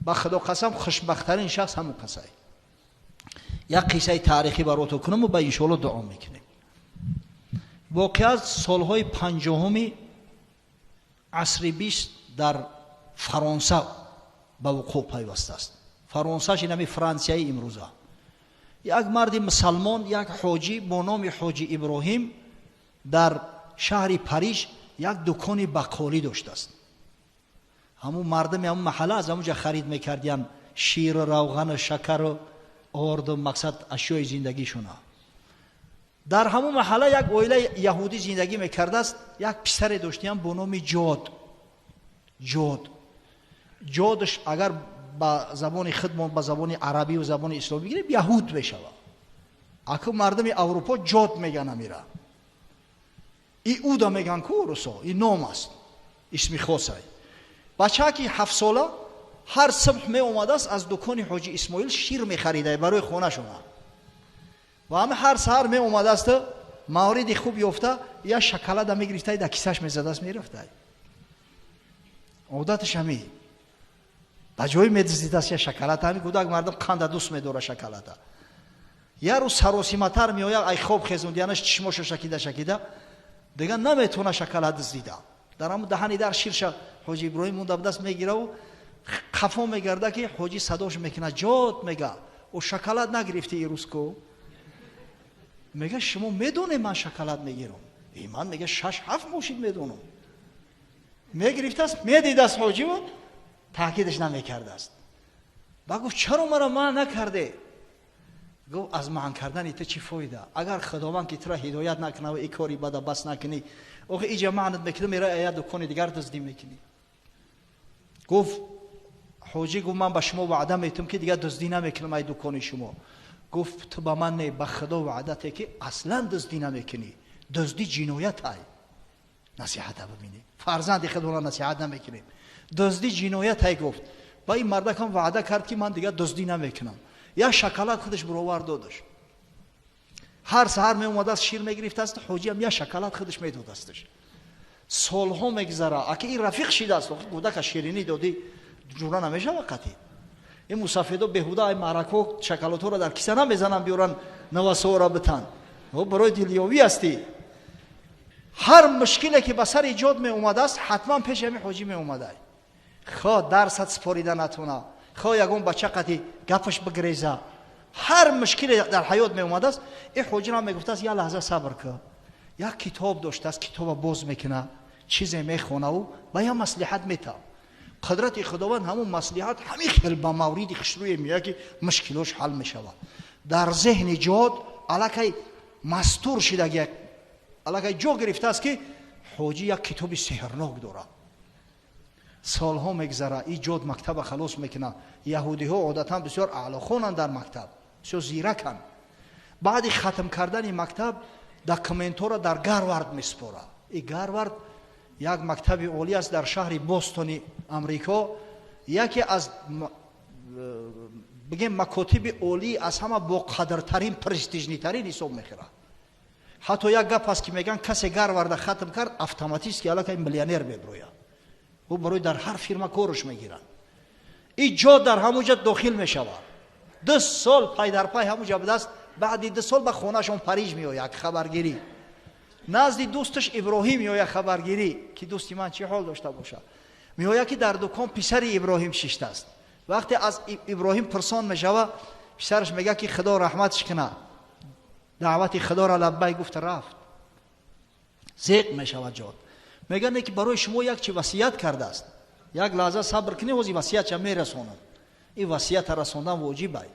Ба Худо қасам, хушбахттарин шахс ҳамон касай. Як қиссаи таърихӣ баротон кунаму ба иншоалло дуо мекунем. Воқеа солҳои 50-уми асри 20 дар Фаронса ба вуқӯъ пайвастааст. Фаронсаш инами Франсияи имрӯза. Як марди мусалмон, як ҳоҷӣ бо номи ҳоҷи Иброҳим дар шаҳри Париж як дукони бақолӣ доштааст. Ҳамун мардами ҳамун маҳалла аз ҳамун ҷа харид мекардиян ширу равғану шакару орду, мақсад, ашёи зиндагишона. Дар ҳамун маҳалла як оилаи яҳудӣ зиндагӣ мекардааст. Як писаре доштиям бо номи Ҷод. Ҷод, Ҷодш агар ба забони худмон, ба забони арабию забони исломӣ бигирем, яҳуд мешавад. Аку мардуми Аврупо Ҷод меган, амира Иуда меган ку русо. И ном аст, исми хосай. Бачаки 7-сола ҳар субҳ меомадааст, аз дукони ҳоҷи Исмоил шир мехарида барои хонашона ва ҳама ҳар саҳар меомадааст, мавриди хуб ёфта, як шоколада мегирифта, дар кисаш мезадааст, мерафта. Одаташ ҳами ба ҷое медиздидааст як шоколад. Ҳами кӯдак, мардум қанда дӯст медора шоколада. Як рӯз саросиматар меояд, ай хоб хезондиянаш, чишмошо шакида шакида, дигар наметавона шоколад дуздида. Дар ҳамн даҳани дар ширша ҳоҷи Иброҳим монда будаст, мегираву қафо мегарда, ки ҳоҷӣ садош мекунад: «Ҷод», мега, «о шоколад нагирифти ирӯз ку?» Мега: «Шумо медонед, ман шоколад мегирам?» И ман, мега, шаш ҳафт мошин медонам. Мегирифтааст, медидааст ҳоҷиву таъкидаш намекардааст. Ба гуфт: «Чаро маро манъ накарде?» Гуфт: «Аз манъ кардани ту чӣ фоида, агар Худованд ки тура ҳидоят накунад ва и кори бада бас накунӣ? Охи иҷа маънат мекунӣ, мера я дукони дигар дуздӣ мекунӣ». Гуфт ҳоҷӣ, гуфт: «Ман ба шумо ваъда метум, ки дигар дуздӣ намекунам ай дукони шумо». Гуфт: «Ту ба ман не, ба Худо ваъда те, ки аслан дуздӣ намекунӣ. Дуздӣ ҷиноят ай». Насиҳата бибинӣ, фарзанди худро насиҳат намекунем. «Дуздӣ ҷиноят ай», гуфт. Ба ин мардакам ваъда кард, ки ман дигар дуздӣ намекунам. Як шоколад худаш буровар додаш. Ҳар саҳар меомадааст, шир мегирифтааст, ҳоҷиам як шоколад худаш медодасташ. Солҳо мегузара, аки ин рафиқ шидааст. Кӯдака ширинӣ додӣ, ҷура намешава қатъи. Ин мусафедо беҳуда ай маърако шоколадҳоро дар киса намезананд, биёранд, навасоро битан, барои дилёвӣ ҳастӣ. Ҳар мушкиле ки ба сари Ҷод меомадааст, ҳатман пеши ҳами ҳоҷӣ меомадай. Хо дарсат спорида натона, хо ягон бача қати гапаш бигреза, ҳар мушкиле дар ҳаёт меомадааст, ин ҳоҷирам мегуфтааст: «Як лаҳза сабр кун». Як китоб доштааст, китоба боз мекуна, чизе мехонаву ба як маслиҳат метав. Қудрати Худованд, ҳамун маслиҳат ҳамин хел ба мавриди хушрӯе меояд, ки мушкилош ҳал мешавад. Дар зеҳни Ҷод аллакай мастур шидаги, аллакай ҷо гирифтааст, ки ҳоҷӣ як китоби сеҳрнок дорад. Солҳо мегзара, и Ҷод мактаба халос мекунад. Яҳудиҳо одатан бисёр аълохонанд дар мактаб, бисёр зираканд. Баъди хатм кардани мактаб документҳоро дар Гарвард месупорад. И Гарвард як мактаби олӣ аст дар шаҳри Бостони Амрико, яке аз, бигем, макотиби олӣ, аз ҳама боқадртарин, престижный тарин ҳисоб мехӯрад. Ҳатто як гап аст, ки мегӯянд, касе Гарварда хатм кард, автоматически аллакай миллионер меброяд, ӯ барои дар ҳар фирма корш мегиранд. И Ҷо дар ҳамун ҷа дохил мешавад. 2 сол пай дар пай ҳамун ҷа будааст. Баъди 2 сол ба хонаашон Париж меояд хабаргирӣ, назди дӯсташ Иброҳим меояд хабаргирӣ, ки дӯсти ман чӣ ҳол дошта бошад. Меояд, ки дар дукон писари Иброҳим шиштааст. Вақте аз Иброҳим пурсон мешава, писараш мегӯяд, ки Худо раҳматш кунад, даъвати Худоро лаббай гуфта рафт. Зеқ мешавад Ҷод. Мегӯяд, не, ки барои шумо як чи васият кардааст. «Як лаҳза сабр кунӣ, ҳози васиятша мерасонам». Ин васията расондан воҷиб ай.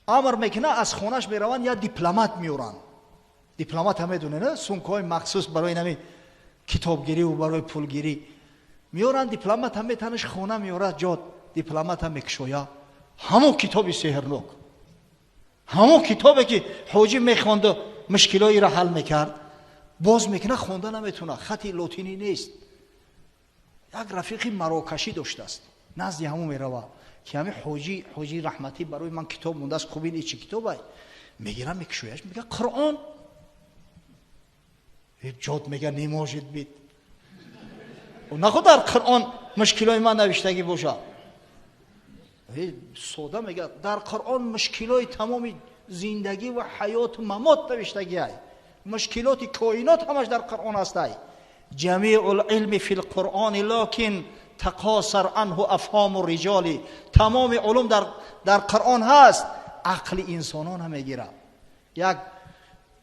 Амр мекунад, аз хонаш мераванд, як дипломат меоранд. Дипломата медонед, на? Сумкаҳои махсус барои нами китобгирӣ барои пулгирӣ меоранд. Дипломата метанаш, хона меорад Ҷод. Дипломата мекушоя, ҳамон китоби сеҳрнок, ҳамон китобе, ки ҳоҷӣ мехонду мушкилоиро ҳал мекард, боз мекунад, хонда наметавонад, хати лотинӣ нест. Як рафиқи марокашӣ доштааст, назди ҳамон мерава, ки ҳами ҳоҷӣ раҳматӣ барои ман китоб мондааст. Хуб, ин чӣ китобай? Мегирам, мекушояш, мега: «Қуръон». Ҷод мега: «Не может быть, наход дар Қуръон мушкилои ман навиштагӣ бошад». Сода мегӯяд, дар Қуръон мушкилои тамоми зиндагӣ ва ҳаёту мамот навиштагиай, мушкилоти коинот ҳамаш дар Қуръон ҳастай. Ҷамиъул илми фил Қуръони локин тақосар анҳу афҳому риҷоли. Тамоми улум дар Қуръон ҳаст, ақли инсонон мегирад. Як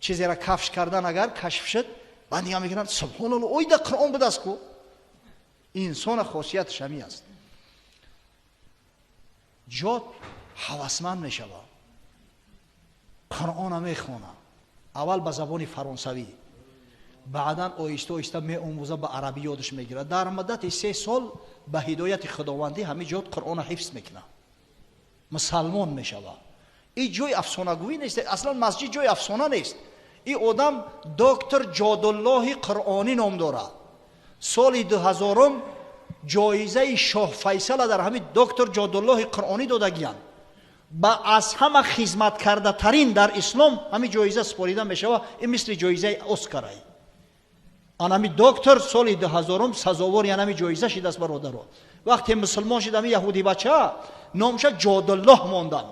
чизеро кафш кардан агар кашф шуд, баъд нигоҳ мекунанд, субҳоналлоҳ, ой дар Қуръон будаст ку. Инсона хосияташ ҳамин аст. Ҷод ҳавасманд мешавад, Қуръона мехонад, аввал ба забони фаронсавӣ, баъдан оҳиста оҳиста меомӯза, ба арабӣ ёдаш мегирад. Дар муддати 3 сол ба ҳидояти худовандӣ ҳамин ҷод Қуръона ҳифз мекунад, мусалмон мешавад. Ин ҷои афсонагӯӣ нест, аслан масҷид ҷои афсона нест. Ин одам доктор Ҷодуллоҳи Қуръонӣ ном дорад. Соли 2000 ҷоизаи шоҳ Файсала дар ҳамин доктор Ҷодуллоҳи Қуръонӣ додагиянд. Ба аз ҳама хизматкардатарин дар ислом ҳамин ҷоиза супорида мешавад. Ин мисли ҷоизаи Оскарай. Ан ҳамин доктор соли 2000 сазовори ан ҳамин ҷоиза шидааст, бародаро. Вақте мусулмон шид, ҳамин яҳуди бача номша Ҷодуллоҳ монданд.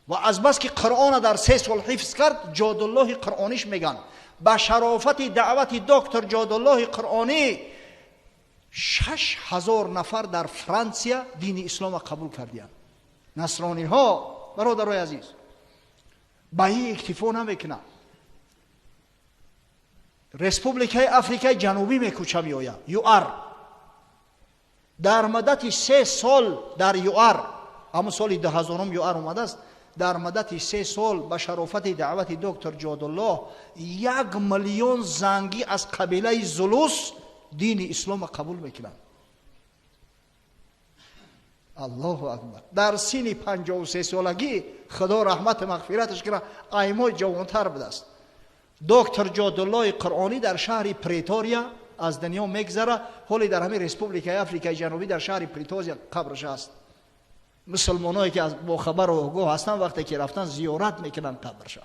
Ва азбаски Қуръона дар 3 сол ҳифз кард, Ҷодуллоҳи Қуръониш меган. Ба шарофати даъвати доктор Ҷодуллоҳи Қуръонӣ 6000 нафар дар Франсия дини ислома қабул кардиянд. Насрониҳо, бародарои азиз, ба ин иктифо намекунанд. Республикаи Африкаи Ҷанубӣ мекӯча меояд, ЮАР. Дар муддати 3 сол дар ЮАР, ҳамон соли 2000 ЮАР омадааст, дар муддати 3 сол ба шарофати даъвати доктор Ҷодуллоҳ 1 миллион зангӣ аз қабилаи Зулус дини ислома қабул мекунанд. Аллоҳу акбар. Дар синни 53 солагӣ Худо раҳмату мағфираташ кунад, аймои ҷавонтар будааст. Доктор Ҷодуллоҳи Қуръонӣ дар шаҳри Претория аз дунё мегзара. Ҳоле дар ҳамин Республикаи Африкаи Ҷанубӣ дар шаҳри Претория қабраш аст. Мусулмоное ки бо хабару огоҳ ҳастанд, вақте ки рафтан зиёрат мекунанд қабрша.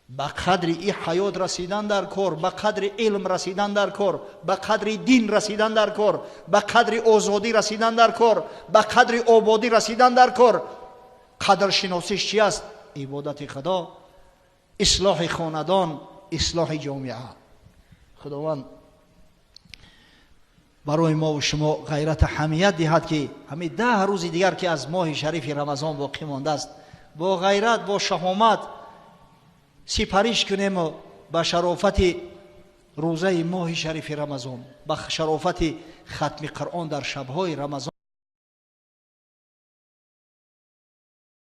Ба қадри и ҳаёт расидан дар кор, ба қадри илм расидан дар кор, ба қадри дин расидан дар кор, ба қадри озодӣ расидан дар кор, ба қадри ободӣ расидан дар кор. Қадршиносиш чи аст? Ибодати Худо, ислоҳи хонадон, ислоҳи ҷомеа. Худованд барои мо ва шумо ғайрату ҳамият диҳад, ки ҳамин 10 рӯзи дигар ки аз моҳи шарифи Рамазон боқӣ мондааст, бо ғайрат, бо шаҳомат сипариш кунему ба шарофати рӯзаи моҳи шарифи Рамазон, ба шарофати хатми Қуръон дар шабҳои Рамазон.